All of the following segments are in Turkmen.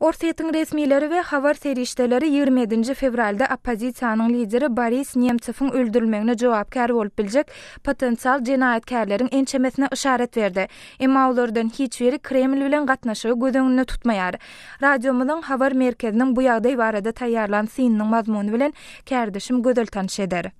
Orsýetiň resmileri we habar serişdeleri 27-nji fewralda oppozisiýanyň lideri Boris Nemtsowyň öldürilmegine jogapkär bolup biljek potensial jenaýatkärleriň ençemesine yşarat berdi. Emma olardan hiç biri Kreml bilen gatnaşygy göz öňünde tutmaýar. Radiomyzyň habar merkeziniň bu ýagdaý barada taýýarlan synynyň mazmuny bilen kärdeşim Gözel tanyş eder.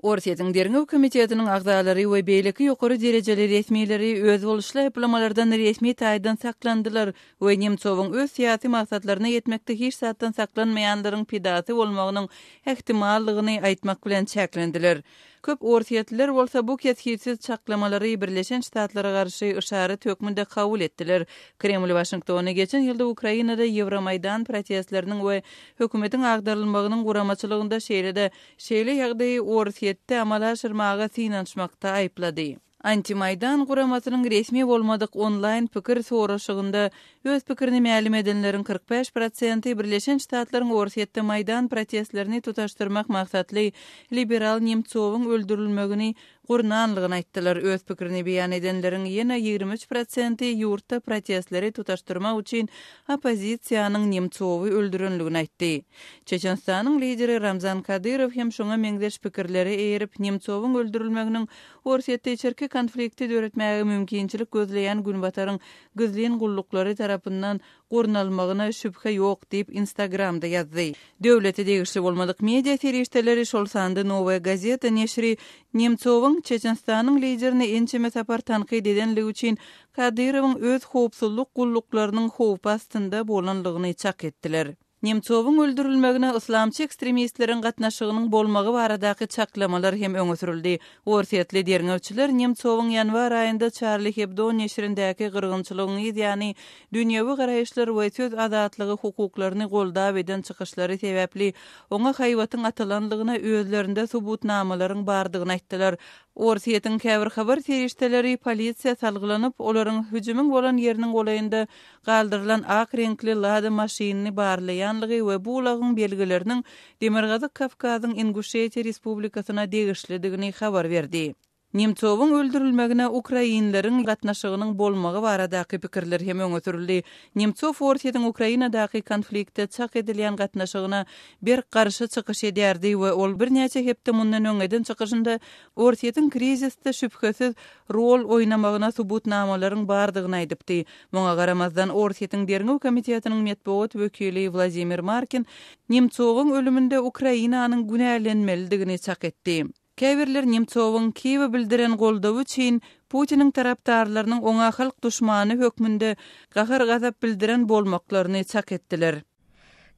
Orsýetiň Derňew komitetiniň agzalary we beýleki ýokary derejeli resmileri özboluşly aýyplamalardan resmi taýdan saklandylar we Nemtsowyň öz syýasy maksatlaryna ýetmekde hiç zatdan saklanmaýanlaryň pidasy bolmagynyň ähtimallygyny aýtmak bilen çäklendiler. Köp orsýetliler bolsa bu kesgitsiz çaklamalary Birleşen Ştatlara garşy yşarat hökmünde kabul etdiler. Kreml Waşingtony geçen ýylda Ukrainada Ýewromaýdan protestleriniň we hökümetiň agdarylmagynyň guramaçylygynda şeýle-de Şeýle ýagdaýy Orsýetde amala aşyrmaga synanyşmakda aýyplady. Antimaýdan guramasynyň resmi bolmadyk onlaýn pikir soraşygynda öz pikirini mälim edenleriň 45 prosenti Birleşen Ştatlaryň Orsýetde Maýdan protestlerini tutaşdyrmak maksatly liberal Nemtsowyň öldürilmegini gurnanlygyny aýtdylar. Öz pikirini beýan edenleriň ýene 23 prosenti ýurtda protestleri tutaşdyrmak üçin oppozisiýanyň Nemtsowy öldürenligini aýtdy. Çeçenistanyň lideri Ramzan Kadyrow hem şoňa meňzeş pikirlere eýerip, Nemtsowyň öldürilmeginiň Orsýetde içerki konflikti döretmäge mümkinçilik gözleýän Günbataryň gizlin gulluklary tarapyndan gurnalmagyna şübhe ýok diýip, Instagramda ýazdy. Döwlete degişli bolmadyk media serişdeleri, şol sanda Nowaýa gazeta neşiri Nemtsowyň Çeçenistanyň liderini ençeme sapar tankyt edenligi üçin Kadyrowyň öz howpsuzlyk gulluklarynyň howpy astynda bolanlygyny çak etdiler. Nemtsowyň öldürilmegine yslamçy ekstremistleriň gatnaşygynyň bolmagy baradaky çaklamalar hem öňe sürüldi. Orsýetli derňewçiler Nemtsowyň ýanwar aýynda Çarli Hebdo neşirindäki gyrgynçylygyň yz ýany dünýewi garaýyşlar we söz azatlygy hukuklaryny goldap eden çykyşlary sebäpli oňa haýbatyň atylanlygyna özlerinde subutnamalaryň bardygyny aýtdylar. Orsýetiň käbir habar serişdeleri polisiýa salgylanyp, olaryň hüjümiň bolan ýeriniň golaýynda galdyrylan ak reňkli Lada maşynyny barlaýanlygy we bu ulagyň belgileriniň Demirgazyk Kawkazyň Inguşetiýa Respublikasyna degişlidigini habar berdi. Nemtsowyň öldürilmegine ukrainleriň gatnaşygynyň bolmagy baradaky pikirler hem öňe sürüldi. Nemtsow Orsýetiň Ukrainadaky konflikte çak edilýän gatnaşygyna berk garşy çykyş edýärdi we ol birnäçe hepde mundan öň eden çykyşynda Orsýetiň krizisde şübhesiz rol oýnamagyna subutnamalaryň bardygyny aýdypdy. Muňa garamazdan, Orsýetiň Derňew komitetiniň metbugat wekili Wladimir Markin Nemtsowyň ölüminde Ukrainanyň günälenmelidigini çak etdi. Käbirler Nemtsowyň Kiýewe bildiren goldawy üçin Putiniň tarapdarlarynyň oňa halk duşmany hökmünde gahar-gazap bildiren bolmaklaryny çak etdiler.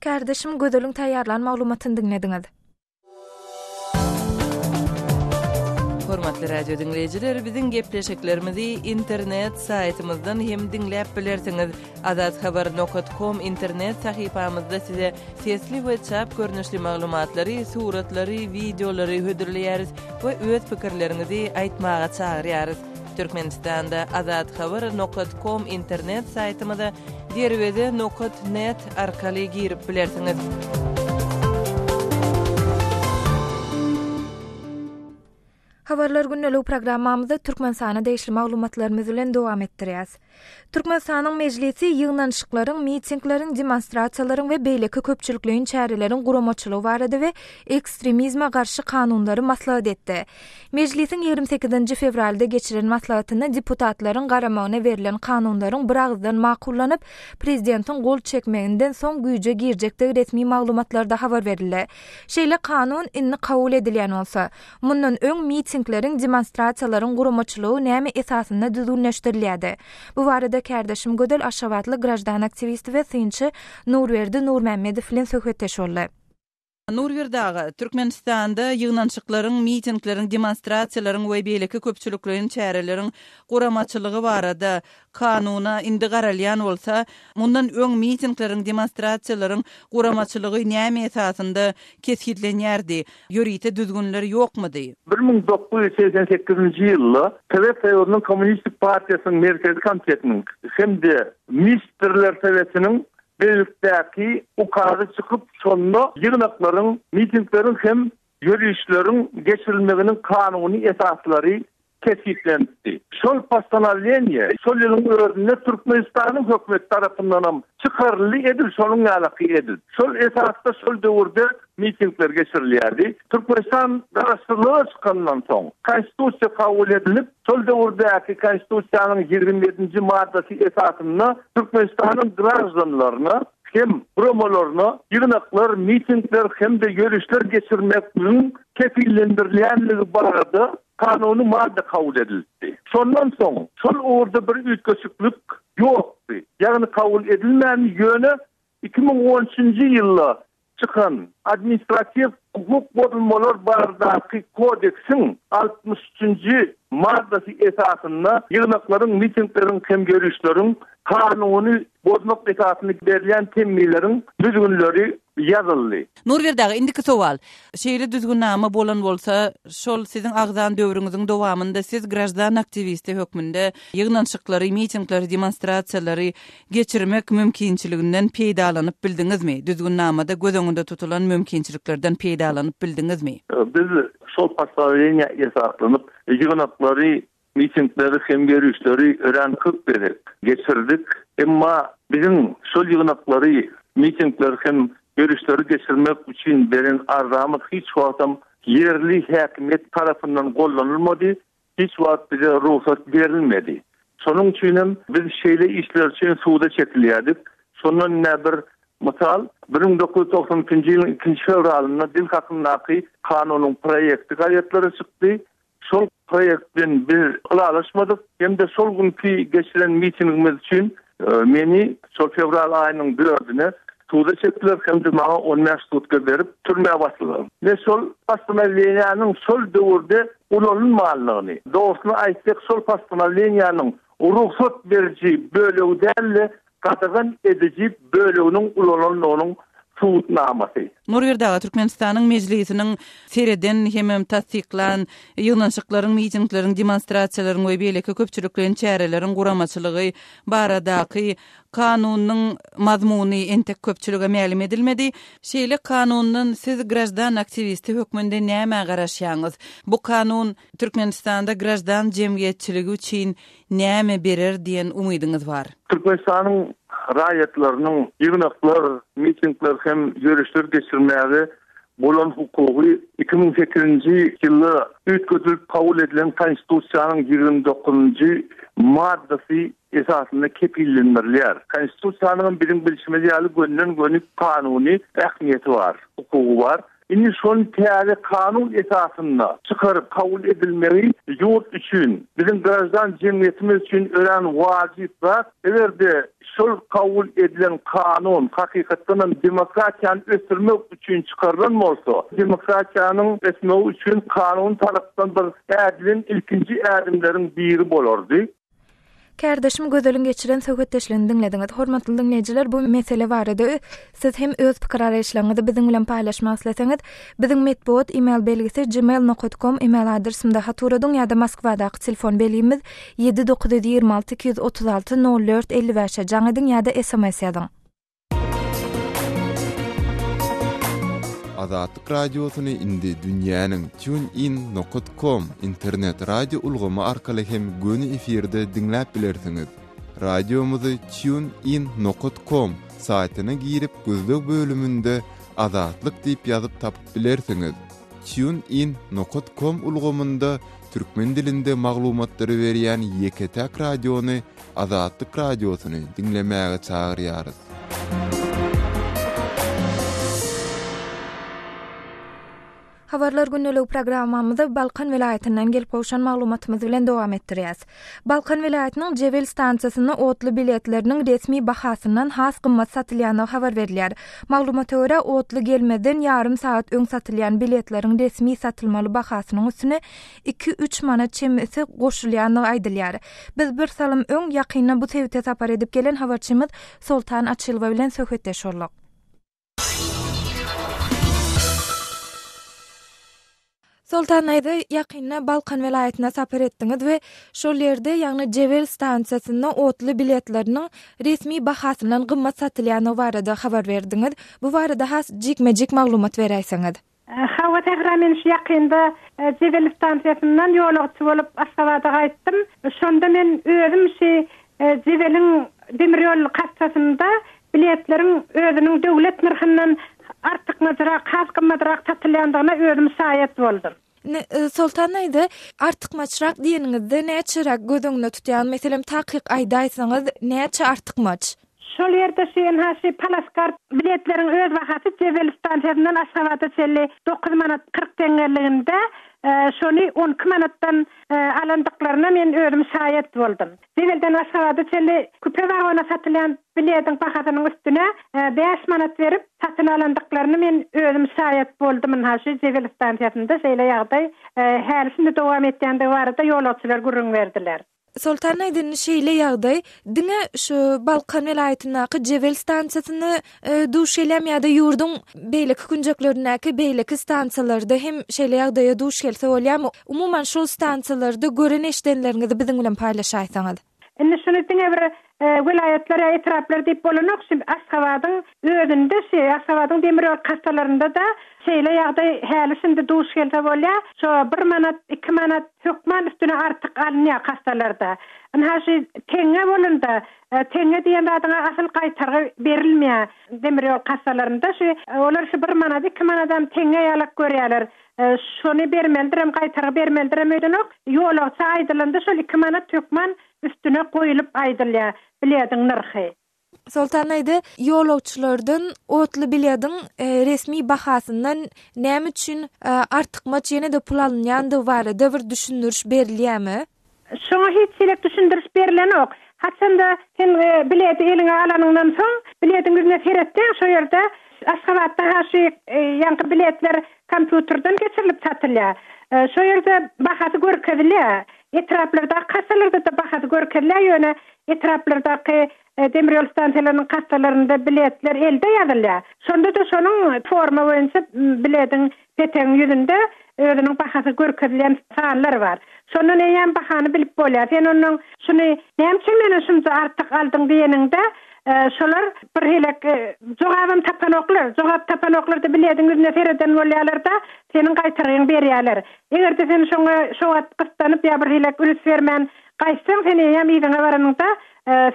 Kärdeşim Gözeliň taýýarlan maglumatyny diňlediňiz. Hormatly radio diňleýjiler, biziň gepleşiklerimizi internet saýtymyzdan hem diňläp bilersiňiz. Azathabar nokat kom internet sahypamyzda size sesli we çap görnüşli maglumatlary, suratlary, wideolary hödürleýäris we öz pikirleriňizi aýtmaga çagyrýarys. Türkmenistanda Azathabar nokat kom internet saýtymyza Derweze nokat net arkaly girip bilersiňiz. Habarlar gündeligi programmamyzy Türkmenistana degişli maglumatlarymyz bilen dowam etdirýäs. Türkmenistanyň Mejlisi ýygnanyşyklaryň, mitingleriň, demonstrasiýalaryň we beýleki köpçülikleýin çäreleriň guramaçylygy barada we ekstremizme garşy kanunlary maslahat etdi. Mejlisiň 28-nji fewralda geçiren maslahatynda deputatlaryň garamagyna berlen kanunlaryň biragyzdan makullanyp, prezidentiň gol çekmeginden soň güýje girjekdigi resmi maglumatlarda habar berildi. Şeýle kanun indi kabul edilýän bolsa, mundan öň mitingleriň, demonstrasiýalaryň guramaçylygy näme esasynda düzgünleşdirilýärdi? Bu barada kärdeşim Gözel aşgabatly graždan aktiwisti we synçy Nurberdi Nurmämmedow bilen söhbetdeş boldy. Nurberdi aga, Türkmenistanda ýygnanyşyklaryň, mitingleriň, demonstrasiýalaryň we beýleki köpçülikleýin çäreleriň guramaçylygy barada kanuna indi garalýan bolsa, mundan öň mitingleriň, demonstrasiýalaryň guramaçylygy näme esasynda kesgitlenýärdi? Ýörite düzgünler ýokmudy? 1988-nji ýylda Sowet Soýuzynyň Kommunistik partiýasynyň Merkezi Komitetiniň hem-de Ministrler Sowetiniň bilelikdäki ukazy çykyp, şonda ýygnaklaryň, mitingleriň hem ýörişleriň geçirilmeginiň kanuny esaslary. kesgitlenipdi. Şol postanowleniýe şol ýylyň özünde Türkmenistanyň hökümeti tarapyndanam çykaryldy, edil şonuň ýalaky edil. Şol esasda şol döwürde mitingler geçirilýärdi. Türkmenistan garaşsyzlyga çykandan soň, Konstitusiýa kabul edilip, şol döwürdäki Konstitusiýanyň 27-nji maddasy esasynda Türkmenistanyň graždanlaryna hem guramalaryna ýygnaklar, mitingler hem-de ýörişler geçirmekligiň kepillendirilýänligi barada kanuny madda kabul edilipdi. Şondan soň şol ugurda bir üýtgeşiklik ýokdy. Ýagny kabul edilmändi, ýöne 2013-nji ýylda çykan Administratiw hukuk bozulmalar baradaky kodeksiň 63-nji maddasy esasynda ýygnaklaryň, mitingleriň hem ýörişleriň kanuny bozmak esasynda berilýän temmileriň düzgünleri ýazyldy. Nurberdi aga, indiki sowal. Şeýle düzgünnama bolan bolsa, şol siziň agzan döwrüňiziň dowamynda siz graždan aktiwisti hökmünde ýygnanyşyklary, mitingleri, demonstrasiýalary geçirmek mümkinçiliginden peýdalanyp bildiňizmi? Düzgünnamada göz öňünde tutulan mümkinçiliklerden peýdalanyp bildiňizmi? Biz şol postanowleniýä esaslanyp, ýygnaklary, mitingleri hem ýörişleri örän köp gezek geçirdik. Emma biziň şol ýygnaklary, mitingleri hem ýörişleri geçirmek üçin beren arzamyz hiç wagtam ýerli häkimiýet tarapyndan gollanylmady. Hiç wagt bize rugsat berilmedi. Şonuň üçinem biz şeýle işler üçin suda çekilýärdik. Şondan ine bir mysal, 1992-nji ýylyň ikinji fewralynda dil hakyndaky kanunyň proýekti gazetlere çykdy. Şol proýekt bilen biz ylalaşmadyk hem-de şol günki geçiren mitingimiz üçin Meni şol fewral aýynyň dördüne suda çekdiler hem-de maňa on bäş sutka berip, türmä basdylar. Men şol postanowleniýäniň şol döwürde ulanylmanlygyny, dogrusyny aýtsak, şol postanowleniýäniň rugsat beriji bölegi däl-de, gadagan ediji böleginiň ulananlygynyň subutnamasy. Nurberdi aga, Türkmenistanyň Mejlisiniň sereden hemem tassyklan ýygnanyşyklaryň, mitingleriň, demonstrasiýalaryň we beýleki köpçülikleýin çäreleriň guramaçylygy baradaky Kanunynyň mazmuny entek köpçülige mälim edilmedi. Şeýle kanundan siz graždan aktiwisti hökmünde nämä garaşýaňyz? Bu kanun Türkmenistanda graždan jemgyýetçiligi üçin näme berer diýen umydyňyz bar? Türkmenistanyň raýatlarynyň ýygnaklar, mitingler hem ýörişler geçirmäge bolan hukugy 2008-nji ýylda üýtgedilip kabul edilen Konstitusiýanyň 29-njy maddasy esasynda kepillendirilýär. Konstitusiýanyň hem biziň bilşimiz ýaly gönden-göni kanuny ähmiýeti bar, hukugy bar. Indi şony täze kanun esasynda çykaryp kabul edilmegi ýurt üçin, biziň graždan jemgyýetimiz üçin örän wajyp zat. Eger-de şol kabul edilen kanun hakykatdan hem demokratiýany ösdürmek üçin çykarylan bolsa, demokratiýanyň ösmegi üçin kanuny tarapdan bir ädilen ilkinji ädimleriň biri bolardy. Kärdeşim Gözeliň geçiren söhbetdeşligini diňlediňiz. Hormatly diňleýjiler, bu mesele barada siz hem öz pikir-garaýyşlaryňyzy biziň bilen paýlaşmak isleseňiz, biziň metbugat email belgisi gmail nokat kom email adresimde hat ugradyň ýa-da Moskwadaky telefon belgimiz 7 926 236 04 55-e jaň ediň ýa-da sms ýazyň. Azatlyk Radiosyny indi dünýäniň TuneIn nokat kom internet radio ulgamy arkaly hem göni efirde diňläp bilersiňiz. Radiomyzy TuneIn nokat kom saýtyna girip gözleg bölüminde Azatlyk diýip ýazyp tapyp bilersiňiz. TuneIn nokat kom ulgamynda türkmen dilinde maglumatlary berýän ýeke-täk radiony Azatlyk Radiosyny diňlemäge çagyrýarys. Habarlar gündeligi programmamyzy Balkan welaýatyndan gelip gowşan maglumatymyz bilen dowam etdirýäs. Balkan welaýatynyň Jebel stansiýasynda otly biletleriniň resmi bahasyndan has gymmat satylýandygy habar berilýär. Maglumata görä, otly gelmezden ýarym sagat öň satylýan biletleriň resmi satylmaly bahasynyň üstüne iki-üç manat çemesi goşulýandygy aýdylýar. Biz bir salym öň, ýakynda bu sebite sapar edip gelen habarçymyz Soltan Açylowa bilen söhbetdeş bolduk. Soltan daýza, ýakynda Balkan welaýatyna sapar etdiňiz we şol ýerde, ýagny Jebel stansiýasynda otly biletleriniň resmi bahasyndan gymmat satylýandygy barada habar berdiňiz. Bu barada has jikme-jik maglumat beräýseňiz. Hawa Sähra men şu ýakynda Jebel stansiýasyndan ýolagçy bolup Aşgabada gaýtdym. Şonda men özüm şi Jebeliň demir ýol kassasynda biletleriň özüniň döwlet nyrhyndan artykmajyrak, has gymmadrak satylýandygyna özüm şaýat boldum. Indi Soltan daýza, artykmaçrak diýeniňizde näçeräk göz öňünde tutýaňyz? Meselem, takyk aýdaýsaňyz, näçe artykmaç? Şol ýerde şu ynha şu palaskart biletleriň öz bahasy Jebel stansiýasyndan Aşgabada çenli dokuz manat 40 teňňeliginde şony 12 manatdan alandyklaryna men özüm şaýat boldum. Jebelden Aşgabada çenli küpe wagona satylýan bilediň bahasynyň üstüne bäş manat berip satyn alandyklaryny men özüm şaýat boldum ynha şu Jebel stansiýasynda şeýle ýagdaý häli-şindi dowam etýändigi barada ýolagçylar gürrüň berdiler. Soltan aýdanyny şeýle ýagdaý diňe şu Balkan welaýatyndaky Jebel stansiýasynda duş gelýärmi ýa-da ýurduň beýleki künjeklerindäki beýleki stansiýalarda hem şeýle ýagdaýa duş gelse bolýarmy? Umuman şol stansiýalarda gören eşidenleriňizi biziň bilen paýlaşaýsaňyz. Indi şuny diňe bir welaýatlar ýa etraplar diýip bolanok, şu Aşgabadyň özünde şi, Aşgabadyň demir ýol kassalarynda-da şeýle ýagdaý häli-şindi duş gelse bolýar. Şo bir manat, iki manat hökman üstüne artyk alynýar kassalarda. Ynha şu teňňe bolanda, teňňe diýen zadyňa asyl gaýtargy berilmeýär demir ýol kassalarynda. Şu olar şu bir manady, iki manadam teňňe ýalak görýärler. Şony bermelidirem, gaýtargy bermelidirem öýdenok. Ýolagça aýdylanda şol iki manat hökman üstüne goýulyp aýdylýar bilediň nyrhy. Soltan aýda, ýolagçylardan otly bilediň resmi bahasyndan näme üçin artykmaç ýene-de pul alynýandygy barada bir düşündiriş berilýärmi? Şoňa hiç hili düşündiriş berlenok. Haçanda sen biledi eliňe alanyňdan soň, bilediň ýüzüne seretseň, şo ýerde Aşgabatda-ha şu ýaňky biletler kompýuterden geçirilip satylýar. Şo ýerde bahasy görkezilýär. Etraplardaky kassalarda-da bahasy görkezilýär, ýöne etraplardaky demir ýol stansiýalarynyň kassalarynda biletler elde ýazylýar. Şonda-da şonuň forma boýunça bilediň Petegiň ýüzünde özüniň bahasy görkezilýän sanlar bar. Şondan eýýäm bahany bilip bolýar. Sen ondan şuny näme üçin menden şunça artyk aldyň diýeniňde, şolar bir hili jogabam tapanoklar. Jogap tapanoklar-da bilediň ýüzüne sereden bolýarlar-da, seniň gaýtargyňy berýärler. Eger-de sen şoňa şo wagt gyssanyp ýa bir hili üns bermän gaýtsaň, sen eýýäm yzyňa baranyňda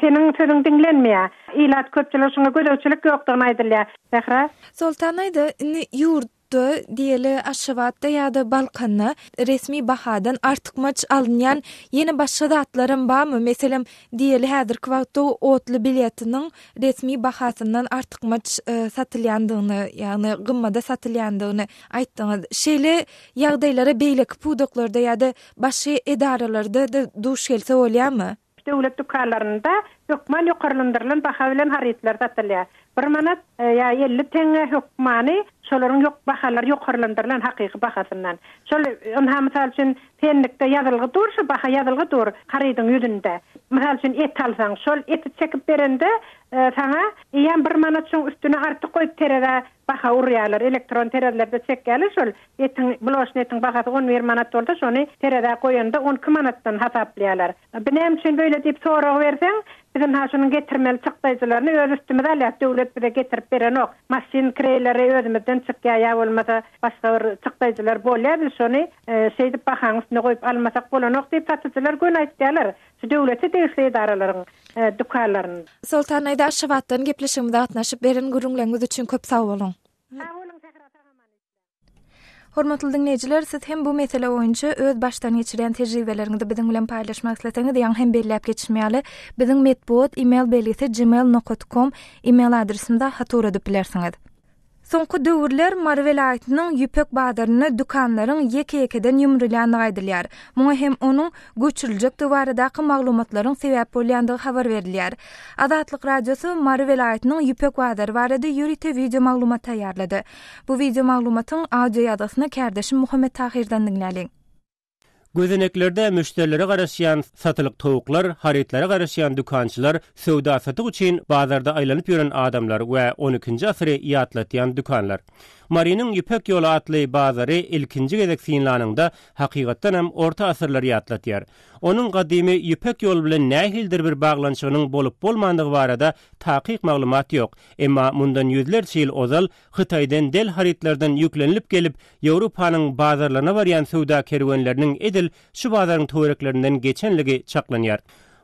seniň sözüň diňlenmeýär. Ilat köpçülik şuňa gözegçilik ýokdugyny aýdylýar. Sähra. Soltan aýda, indi ýurtda, diýeli, Aşgabatda ýa-da Balkanda resmi bahadan artykmaç alynýan ýene başga zatlaram barmy? Meselem, diýeli, häzirki wagtda otly biletiniň resmi bahasyndan artykmaç satylýandygyny, ýagny gymmada satylýandygyny aýtdyňyz. Şeýle ýagdaýlara beýleki pudaklarda ýa-da başga edaralarda-da duş gelse bolýarmy? Döwlet dükanlarynda hökman ýokarlandyrylan baha bilen harytlar satylýar. Bir manat ýa 50 teňňe hökmany şolaryň ýok bahalary ýokarlandyrylan hakyky bahasyndan. Şol ynha mysal üçin senlikde ýazylgy dur şu baha ýazylgy dur harydyň ýüzünde. Mysal üçin et alsaň şol eti çekip berende saňa eýýäm bir manat şoň üstüne artyk goýup terezä baha urýarlar. Elektron terezilerde çekýärler şol etiň buloşny etiň bahasy 11 manat bolsa şony terezä goýanda 12 manatdan hasaplaýarlar. Bu näme üçin beýle diýip sorag berseň, biz ynha şunuň getirmeli çykdaýjylaryny öz üstümize alýas, döwlet bize getirip berenok. Maşyn kireýleri özümizden çykýar ýa bolmasa başga bir çykdaýjylar bolýar, biz şony şeýdip bahaň üstüne goýup almasak bolanok diýip satyjylar göni aýtýarlar, şu döwlete degişli edaralaryň dükanlarynda. Soltan daýza Aşgabatdan gepleşigimize gatnaşyp beren gürrüňleriňiz üçin köp sag boluň. Sag boluň Sähra sag-aman işläň. Hormatly diňleýjiler, siz hem bu mesele boýunça öz başdan geçirýän tejribeleriňizi biziň bilen paýlaşmak isleseňiz, ýaňy hem belläp geçişim ýaly, biziň metbugat e-mail belgisi gmail nokat kom e-mail adresimize hat ugradyp bilersiňiz. Soňky döwürler Mary welaýatynyň ýüpek bazarynda dükanlaryň ýeke-ýekeden ýumrulýandygy aýdylýar. Muňa hem onuň göçüriljekdigi baradaky maglumatlaryň sebäp bolýandygy habar berilýär. Azatlyk Radiosy Mary welaýatynyň ýüpek bazary barada ýörite wideo maglumat taýýarlady. Bu wideo maglumatyň audio ýazgysyny kärdeşim Muhammet Tahyrdan diňläliň. Gözeneklerde müşderilere garaşýan satylyk towuklar, harytlara garaşýan dükançylar, söwda-satyk üçin bazarda aýlanyp ýören adamlar we on ikinji asyry ýatlatýan dükanlar. Marynyň Ýüpek ýoly atly bazary ilkinji gezek synlanyňda hakykatdanam orta asyrlary ýatlatýar. Onuň gadymy Ýüpek ýoly bilen nähilidir bir baglanyşygynyň bolup-bolmandygy barada takyk maglumat ýok. Emma mundan ýüzlerçe ýyl ozal Hytaýdan del harytlardan ýüklenilip gelip, Ýewropanyň bazarlaryna barýan söwda kerwenleriniň edil şu bazaryň töwereklerinden geçenligi çaklanýar.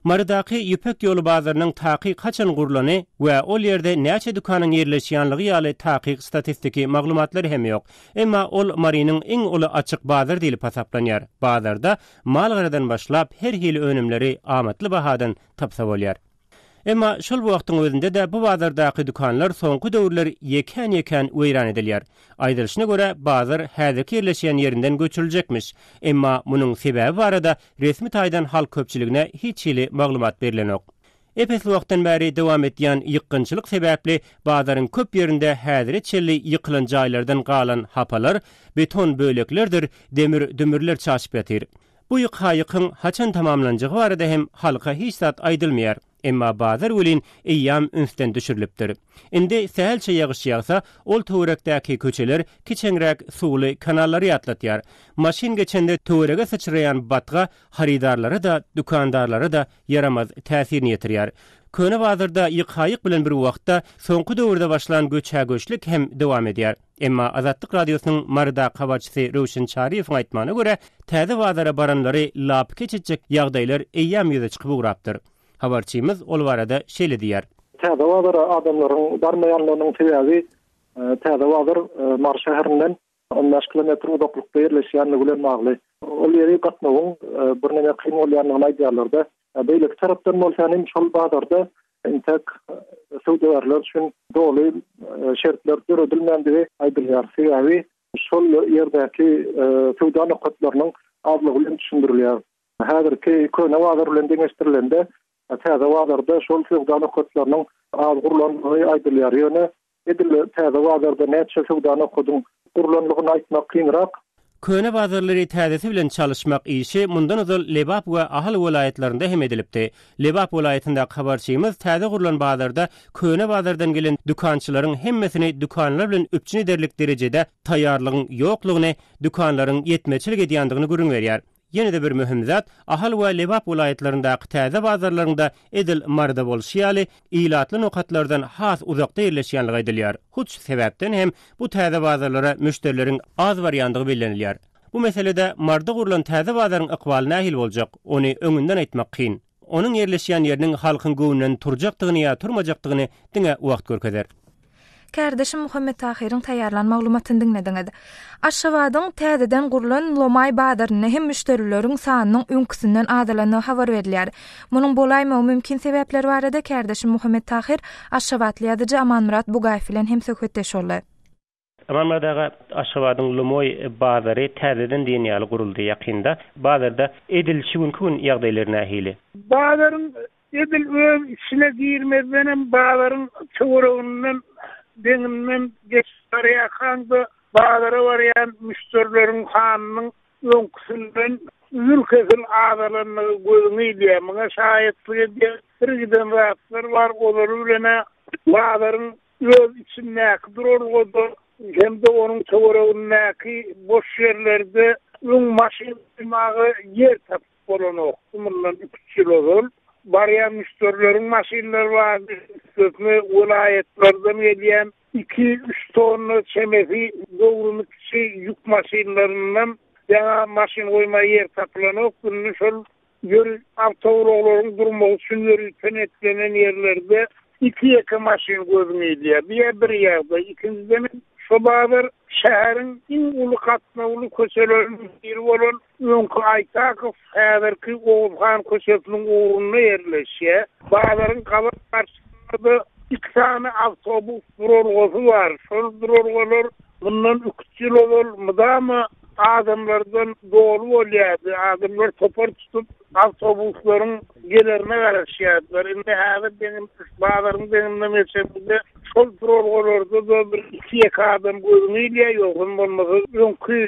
Marydaky Ýüpek ýoly bazarynyň takyk haçan gurlany we ol ýerde näçe dükanyň ýerleşýänligi ýaly takyk statistiki maglumatlar hem ýok. Emma ol Marynyň iň uly açyk bazary diýlip hasaplanýar. Bazarda mal-garadan başlap her hili önümleri amatly bahadan tapsa bolýar. Emma şol bir wagtyň özünde-de bu bazardaky dükanlar soňky döwürler ýekän-ýekän weýran edilýär. Aýdylyşyna görä, bazar häzirki ýerleşýän ýerinden göçüriljekmiş. Emma munuň sebäbi barada resmi taýdan halk köpçüligine hiç hili maglumat berlenok. Ep-esli wagtdan bäri dowam edýän ýykgynçylyk sebäpli bazaryň köp ýerinde häzire çenli ýykylan jaýlardan galan hapalar, beton böleklerdir demir-dümürler çaşyp ýatyr. Bu ýyk-ha-ýykyň haçan tamamlanjagy barada hem halka hiç zat aýdylmaýar. Emma bazar welin eýýam ünsden düşürilipdir. Indi sähelçe ýagyş ýagsa, ol töwerekdäki köçeler kiçeňräk suwly kanallary ýatlatýar. Maşyn geçende töwerege syçraýan batga harydarlara-da, dükandarlara-da ýaramaz täsirini ýetirýär. Köne bazarda ýyk-ha-ýyk bilen bir wagtda soňky döwürde başlan göçhä-göçlük hem dowam edýär. Emma Azatlyk Radiosynyň Marydaky habarçysy Röwşen Çaryýewiň aýtmagyna görä, täze bazara baranlary lapykeç etjek ýagdaýlar eýýäm ýüze çykyp ugrapdyr. Habarçymyz ol barada şeýle diýýär. Täze bazara adamlaryň barmaýanlygynyň sebäbi täze bazar Mary şäherinden 15 kilometr uzaklykda ýerleşýänligi bilen bagly. Ol ýeri gatnawyň birneme kyn bolýandygyny aýdýarlar-da. Beýleki tarapdan bolsa hem şol bazarda entek söwdagärler üçin doly şertler döredilmändigi aýdylýar. Sebäbi şol ýerdäki söwda nokatlarynyň azlygy bilen düşündirilýär. Häzirki köne bazar bilen deňeşdirilende täze bazarda şol söwda nokatlarynyň az gurlandygy aýdylýar. Ýöne Edil täze bazarda näçe söwda nokadyň gurlanlygyny aýtmak kynrak. Köne bazarlary täzesi bilen çalyşmak işi mundan ozal Lebap we Ahal welaýatlarynda hem edilipdi. Lebap welaýatyndaky habarçymyz täze gurlan bazarda köne bazardan gelen dükançylaryň hemmesini dükanlar bilen üpjün ederlik derejede taýýarlygyň ýoklugyny, dükanlaryň ýetmezçilik edýändigini gürrüň berýär. Ýene-de bir möhüm zat, Ahal we Lebap welaýatlaryndaky täze bazarlaryň-da edil Maryda bolşy ýaly, ilatly nokatlardan has uzakda ýerleşýänligi aýdylýar. Hut şu sebäpden hem bu täze bazarlara müşderileriň az barýandygy bellenilýär. Bu meselede Maryda gurlan täze bazaryň ykbaly nähili boljak, ony öňünden aýtmak kyn. Onuň ýerleşýän ýeriniň halkyň göwnünden turjakdygyny ýa turmajakdygyny diňe wagt görkezer. Kärdeşim Muhammet Tahyryň taýýarlan maglumatyny diňlediňiz. Aşgabadyň täzeden gurlan Lomaý bazarynda hem müşderileriň sanynyň öňküsinden azalandygy habar berilýär. Munuň bolaýmagy mümkin sebäpleri barada kärdeşim Muhammet Tahyr aşgabatly ýazyjy Amanmyrat Bugaýew bilen hem söhbetdeş boldy. Amanmyrat aga, Aşgabadyň Lomoý bazary täzeden diýen ýaly guruldy ýakynda. Bazarda edil şu günki gün ýagdaýlar nähili? Bazaryň edil öz içine girmezdenem bazaryň töwereginden, deňinden geçip barýarkaň-da bazara barýan müşderileriň sanynyň öňküsinden üzül-kesil azalandygy gözüňe ilýär. Muňa şaýatlyk edýän birgiden zatlar bar, olary bilen-ä bazaryň Öz içindäki duralgada hem-de onuň töweregindäki boş ýerlerde öň maşyn goýmaga ýer tapyp bolanokdy. Mundan iki-üç ýyl ozal barýan müşderileriň maşynlary bardy, üstesine welaýatlardan gelýän iki-üç tonna çemesi göwrümi kiçi ýük maşynlaryndan ýaňa maşyn goýmaga ýer tapylanokdy. Indi şol Ýöri awtoulaglaryň durmagy üçin ýörite niýetlenen ýerlerde iki-ýeke maşyn gözüňe ilýär. Bu-ýa bir ýagdaý. Ikinjidenem, şo bazar şäheriň iň uly gatnawly köçeleriniň biri bolan öňki Aýtakow, häzirki Oguzhan köçesiniň ugrunda ýerleşýär. Bazaryň gabat garşysynda-da iki sany awtobus duralgasy bar. Şol duralgalar Mundan iki-üç ýyl ozal mydama adamlardan doly bolýardy. Adamlar topar tutup, awtobuslaryň gelerine garaşýardylar. Indi häzir deňim, bazaryň deňinden geçeniňde şol duralgalarda-da bir iki-ýeke adam gözüňe ilýär, ýogsam bolmasa öňki.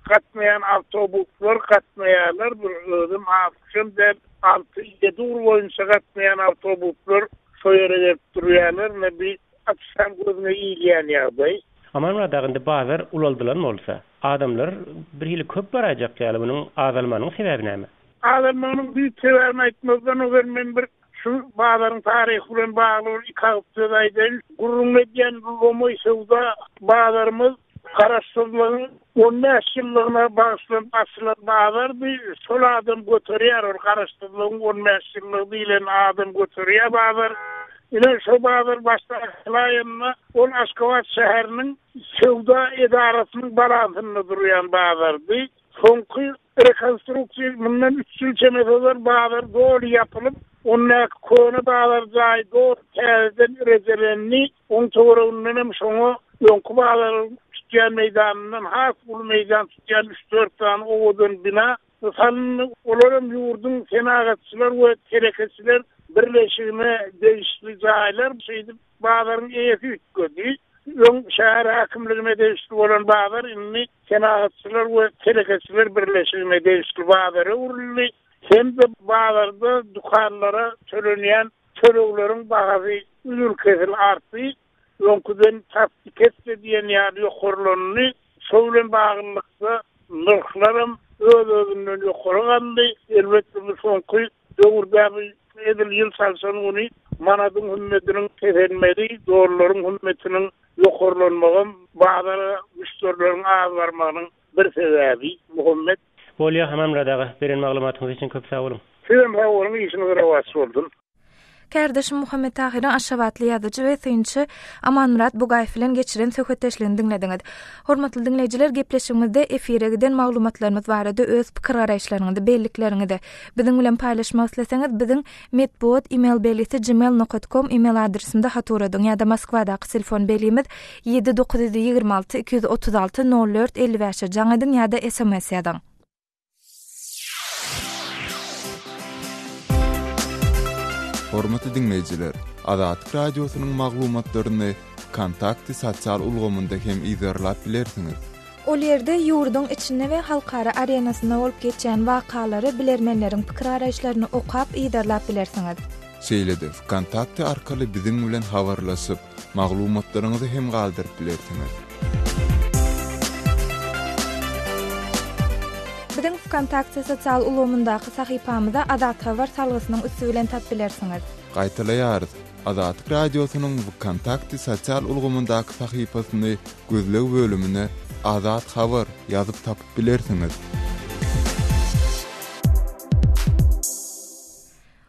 gatnaýan awtobuslar gatnaýarlar. Bir özem az-kem däl, alty-ýedi ugur boýunça gatnaýan awtobuslar şo ýere gelip durýarlar. Ine, bi açsaň gözüňe ilýän ýagdaý. Amanmyrat aga, indi bazar ulaldylan bolsa, adamlar birhili köp baraýjak ýaly, munuň azalmagynyň sebäbi näme? Azalmagynyň düýp sebäbini aýtmazdan ozal men bir şu bazaryň taryhy bilen bagly bir iki agyz söz aýdaýyn. Gürrüňini edýän bu lomaý söwda bazarymyz Garaşsyzlygyň on bäş ýyllygyna bagyşlanyp açylan bazardy. Şol adam göterýär, ol Garaşsyzlygyň on bäş ýyllygy diýlen adam göterýär bazar. Ine, şo bazar başda açylaýanda ol Aşgabat şäheriniň söwda edarasynyň balansynda durýan bazardy. Soňky rekonstruksiýa mundan üç ýyl çemesi ozal bazar doly ýapylyp, ondaky köne bazar jaýy doly täzeden rejelendi. Oň töweregindenem şoňa öňki bazaryň tutýan meýdanyndan has uly meýdan tutýan üç-dört sany owadan bina salyndy. Olaram ýurduň Senagatçylar we telekeçiler birleşigine degişli jaýlar. Şeýdip, bazaryň eýesi üýtgedi. Öň şäher häkimligine degişli bolan bazar indi Senagatçylar we telekeçiler birleşigine degişli bazara öwrüldi hem-de bazarda dükanlara tölenýän tölegleriň bahasy üzül-kesil artdy, öňküden tas iki esse diýen ýaly ýokarlandy. Şo bilen baglylykda nyrhlaram öz-özünden ýokary galdy. Elbetde, bu soňky döwürde bu edil ýyl çalşan güni manadyň hümmetiniň peselmegi, dollaryň hümmetiniň ýokarlanmagam bazara müşderileriň az barmagynyň bir sebäbi, Muhammet. Bolýa Amanmyrat aga, beren maglumatyňyz üçin köp sag boluň. Sizem sag boluň, işiňiz rowaç bolsun. Kärdeşim Muhammet Tahyryň aşgabatly ýazyjy we synçy Amanmyrat Bugaýew bilen geçiren söhbetdeşligini diňlediňiz. Hormatly diňleýjiler, gepleşigimizde efire giden maglumatlarymyz barada öz pikir-garaýyşlaryňyzy, bellikleriňizi biziň bilen paýlaşmak isleseňiz, biziň Metbugat email belgisi gmail nokat kom email adresimize hat ugradyň ýa-da Moskwadaky telefon belgimiz 7 926 236 04 55-e jaň ediň ýa-da sms ýazyň. Hormatly diňleýjiler, Azatlyk Radiosynyň maglumatlaryny Wkontakte sosial ulgamynda hem yzarlap bilersiňiz. Ol ýerde ýurduň içinde we halkara arenasynda bolup geçýän wakalary, bilermenleriň pikir-garaýyşlaryny okap, yzarlap bilersiňiz. Şeýle-de Wkontakte arkaly biziň bilen habarlaşyp, maglumatlaryňyzy hem galdyryp bilersiňiz. Biziň Wkontakte sosial ulgamyndaky sahypamyza Azathabar salgysynyň üsti bilen tap bilersiňiz. Gaýtalaýarys, Azatlyk Radiosynyň Wkontakte sosial ulgamyndaky sahypasyny gözleg bölümine Azat Habar ýazyp tapyp bilersiňiz.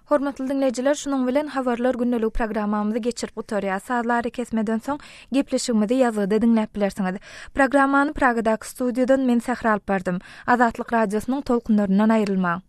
Hormatly diňleýjiler, şunuň bilen Habarlar gündeligi programmamyzy geçirip gutarýas. Sazly arakesmeden soň gepleşigimizi ýazgyda diňläp bilersiňiz. Programmany Pragadaky studiýadan men Sähra alyp bardym. Azatlyk Radiosynyň tolkunlaryndan aýrylmaň.